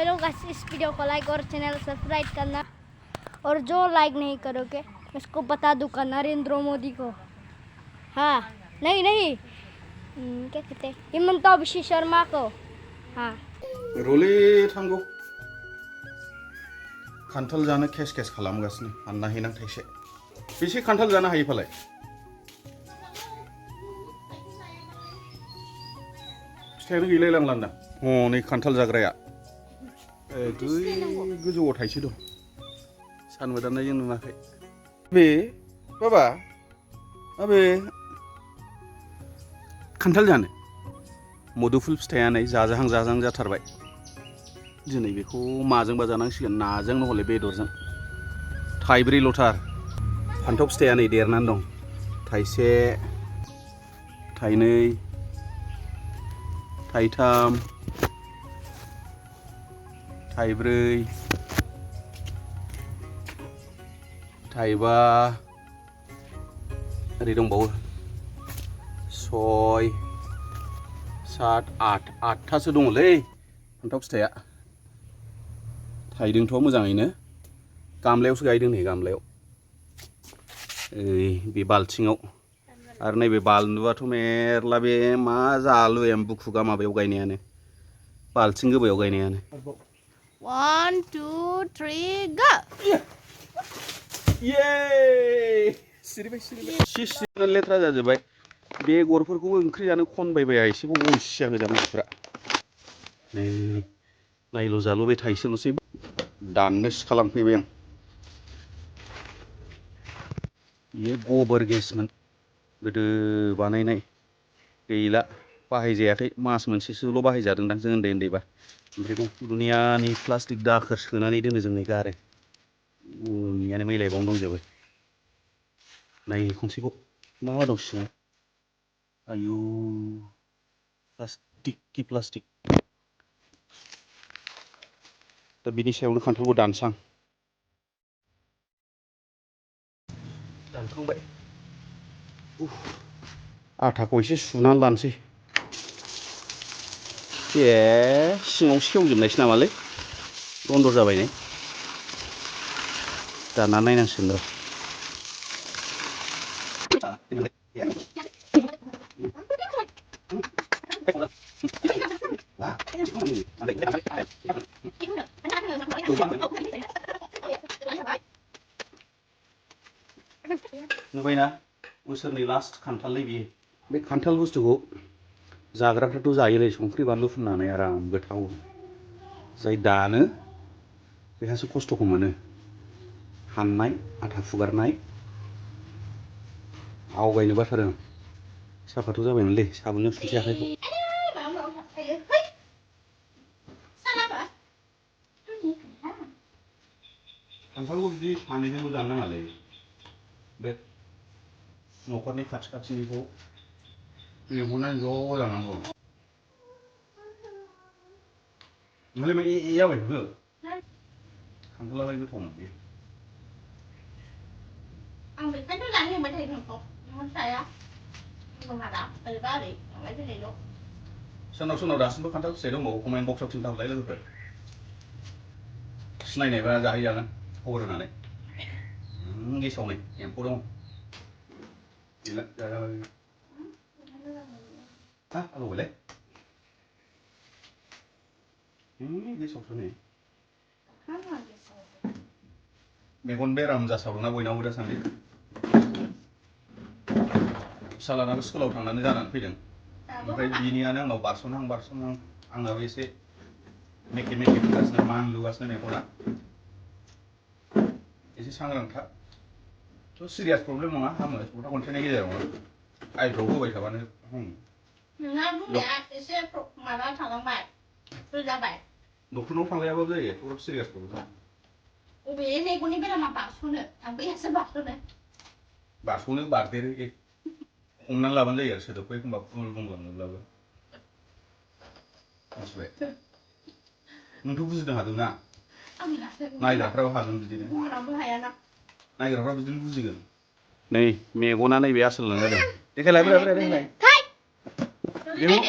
लोग इस वीडियो को लाइक और चैनल सब्सक्राइब करना, और जो लाइक नहीं करोगे उसको बता दूंगा नरेंद्र मोदी को। हाँ नहीं नहीं क्या कहते हैं हिमंत बिश्व शर्मा को। हाँ रोले थांगौ खान्थाल जानो केस केस खालामगासिनो हानना हैनां थाइसे बेसे खान्थाल जानो हायो फालाय फिथाइयानो गैलाय लांलान्दां हनै खान्थाल जाग्राया गोजौआव थाइसे दं सानमोदाननायजों नुवाखै बे बाबा अबे खान्थाल जानो मुदुफुल फिथाइया नै जाजाहां जाजाहां जाथारबाय दिनै बेखौ माजोंबा जानांसिगोन नाजों नहले बेदरजों थाइब्रैल'थार फान्थाव फिथाइया नै देरनानै दं थाइसे थाइनै थाइथाम थाइब्रै थाइबा ओरै दंबावो सय सात आठथासो दङलै फान्थाव फिथाइया थाइदोंथ' मोजाङैनो गामलायावसो गायदों नै गामलायाव ओइ बे बाल्थिङाव आरो नैबे बानलुआथ' मेरला बे मा जालु एम्बु खुगा माबायाव गायनायानो बाल्थिं गोबायाव गायनायानो 1 2 3 go ये सिरिबाय सिरिबाय लेथ्रा जाजोब्बाय बेगरफोरखौबो ओंख्रि जानो खनबायबाया एसेबाव अलसिया गोजा मानसिफ्रा नै नायल' जाल' बे थाइसेल'सै दाननोसो खालामफैबाय आं बेयो गोबोर गेसमोन गोदो बानायनाय गैला बाहायजायाखै मास मोनसेसोल' बाहायजादोंदां जों उन्दै उन्दैबा ओमफ्राय दुनियानि प्लास्टिक दाखोर सोनानै दोनो जों नै गारो दुनियानो मैलायबावनो दंजोबो नाय खनसेबाव मा मा दं सिङाव आयु प्लास्टिक कि प्लास्टिक दा बिनि सायावनो खान्थालखौ दानसां दानखांबाय आथाखौ एसे सुनानै लानोसै ए सिङाव सेवजोबनायसो नामालै दन्दर जाबाय ने दाना नायनांसिगोन र' नुबायना बोसोरनि लास्ट खान्थाललै बियो बे खान्थाल बुस्थुखौ जाग्राफ्राथ' जायोलै संख्रि बानलु फुननानै आराम गोथाव जाय दानो बेहासो खस्थ'खौ मोनो हाननाय आथा फुगारनाय आवगायनो बाथारो आं साफाथ' जाबायमोनलै साबोनजों सुनोसै आखाइखौ खान्थालखौ बिदि सानैजोंल' जानो नाङालै बे न'खरनि खाथि खाथिनिखौ लिंहरनानै ज' जानांगौ ओमफ्राय मा जाबाय बेखौ खान्थालालाय गोथावमोन बे आं बेखायनो जानो होबाय थायो नोंखौ नों जाया नोंहा दा ओरैबा ओरै थांलाय फैलायल' सोरनाव दासिमबो खान्थाल फिथाइ दंबावो कमेन्ट बक्सआव खिन्थाहरलाय लोगोफोर सिनायनायबा जाहैजागोन खबर होनानै गेसाव नै एम्फौ दं गैला जाजाबाय हा आलौबायलै गेसावसो नै मेगन बेराम जासावदोंना बयनावबो दासान्दि फिसालानाबो स्कुलाव थांनानै जानानै फैदों ओमफ्राय बिनियानो आंनाव बारसनहां आंनाबो एसे मेखे मेखे फैगासिनो मानलुगासिनो मेगना एसे सांग्रां था थ' सिरियास प्रब्लेम नङा हामो सप्ता खनसेनि गेजेरावनो आइफ्राव होबाय थाबानो नोंना बुंनाया एसे माबा थालांबाय रोजाबाय डक्टरनाव थांलायाबाबो जायो एथ' सिरियास प्रब्लेम अबे मेगननि बेरामा बारस'नो थाम्फैयासो बारस'नो बारदेरो हमनानै लाबानो जायो आरो सोदोबखौ एखमबा फुल बुंलाङोब्लाबो मिथिबाय नोंथ' बुजिनो हादोंना नायग्राफ्राबो हागोन बिदिनो नायग्राफ्रा बिदिनो बुजिगोन नै मेगना नैबे आसोलना जादों देखायलाय देखायलाय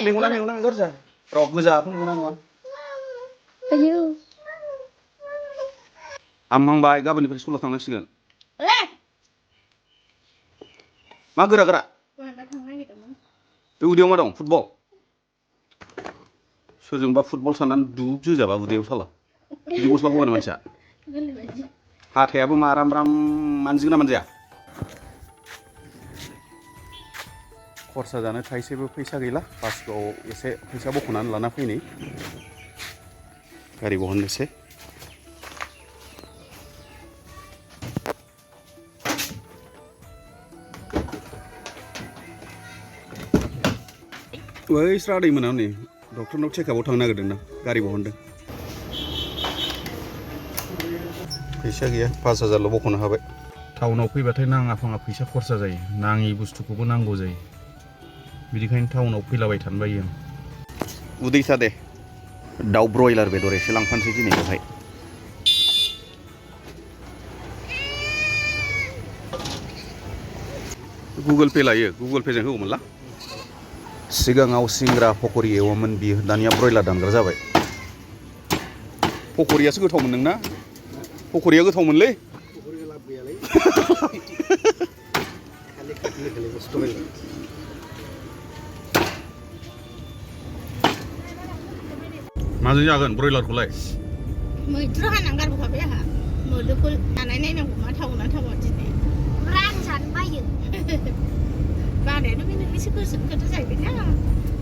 मेगना गाज्रि र' गोजाथ' मेगना नङा आमहांबाय गाबोननिफ्राय स्कुलाव थांनांसिगोन ले मा गोरा गोरा बहाबा थांनो नागिरदोंमोन बे उदैयाव मा दं फुटबल सोरजोंबा फुटबल साननानै दुब जोजाबा उदैयाव साला बिदि गस्ला गानो मानसिया हाथायाबो माराम राम मानजिगोन ना मानजिया खरसा जानो थाइसेबो फैसा गैला बासुगाव एसे फैसा बख'नानै लाना फैनि गारि बहननोसै बै स्रादै मोनाव नै डक्टरनाव चेकआपआव थांनो नागिरदों ना गारि बहनदों फैसा गैया 5,000ल' बख'नो हाबाय टाउनाव फैबाथाय नाङा फाङा फैसा खरसा जायो नाङि बुस्थुखौबो नांगौ जायो बिदिखायनो टाउनाव फैलाबाय थानो बायो आं उदैसा दे दाउ ब्रयलार बेदर एसे लांफानोसै दिनैहाय गुगोल पे लायो गुगोल पेजों होगौमोनला सिगाङाव सिंग्रा पकरि एवोमोन बियो दानिया ब्रयलार दानग्रा जाबाय पकरियासो गोथावमोन नोंना पकरिया गोथावमोनलै माजों जागोन ब्रयलारखौलाय मैद्रु हानानै गारबोखाबाय आंहा मोदोमफुल जानाय नायनांगौ मा थावना थावा दिनै रां जानो बायो बानायानो बे नोंनिसो गोसोनि खोथा जाहैबायना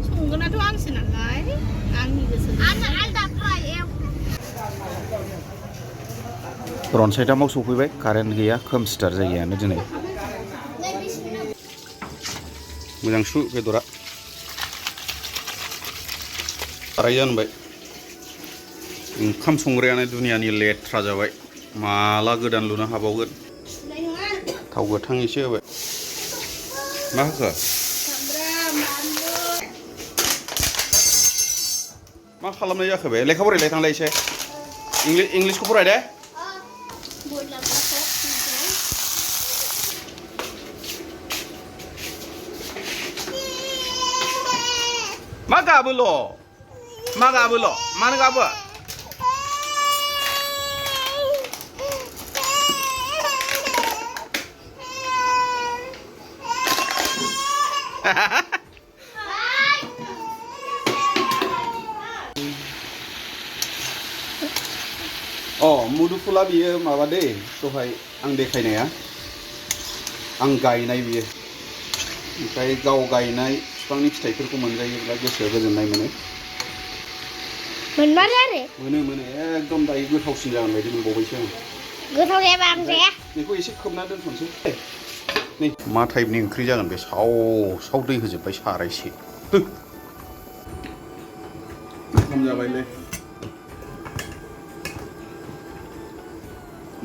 संगोनाथ' आंसो नालाय आंनि गोसो आंना आलदा फ्राय एव रनसाइटामाव सफैबाय कारेन्ट गैया खोमसिथार जायगायानो दिनै मोजां सु बेदरा साराय जानबाय ओंखाम संग्रायानो दुनियानि लेथ्रा जाबाय माला गोदान लुनो हाबावगोन थाव गोथां एसे होबाय मा होखो मा खालामनाय जाखो बे लेखा फरायलाय थांलाय एसे इंलिसखौ फराय दे मा गाबोल' मानो गाबो मुदुफुला बियो माबा दे दहाय आं देखायनाया आं गायनाय बियो ओमफ्राय गाव गायनाय बिफांनि फिथाइफोरखौ मोनजायोब्ला गोसोआ गोजोननाय मोनो मोनमारो आरो मोनो एकदम दायो गोथावसिन जागोन बायदि मोनबावबायसो आं गोथाव जायाबा आं जाया बेखौ एसे खोबना दोनथ'नोसै नै मा टाइपनि ओंख्रि जागोन बे साव दै होजोब्बाय सारायसे ओंखाम जाबायलै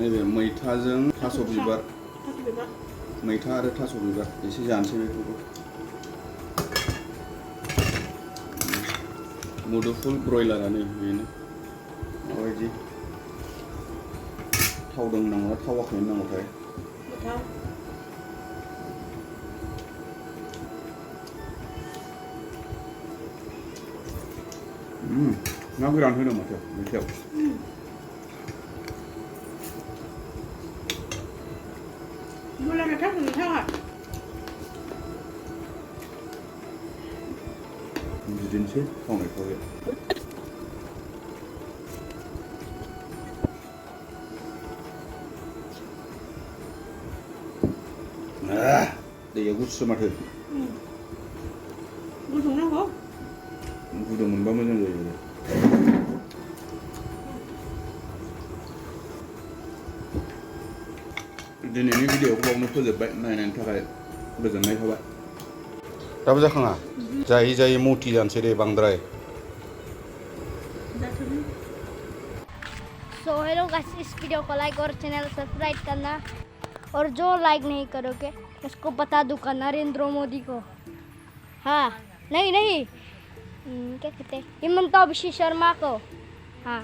नैबे मैथाजों थास' बिबार मैथा आरो थास' बिबार एसे जानोसै बेखौबो मुदुफुल ब्रयलारानो बेनो माबायदि थाव दं नांगौना थावाखै नांगौथाय ना गोरान होनो माथो मैथायाव बिदिनोसै थावनायखौ दैया गुसु माथो गुदुं नांगौ गुदुं मोनबा मोजां जायो दिनैनि भिडिअखौ बावनो फोजोबबाय नायनायनि थाखाय गोजोननाय थाबाय दाबो जाखाङा जायै जायै मति जानोसै दे बांद्राय सो हेलो गाइस इस वीडियो को लाइक और चैनल सब्सक्राइब करना और जो लाइक नहीं करोगे उसको बता दूंगा नरेंद्र मोदी को हाँ नहीं क्या कहते हिमंता विश्व शर्मा को हाँ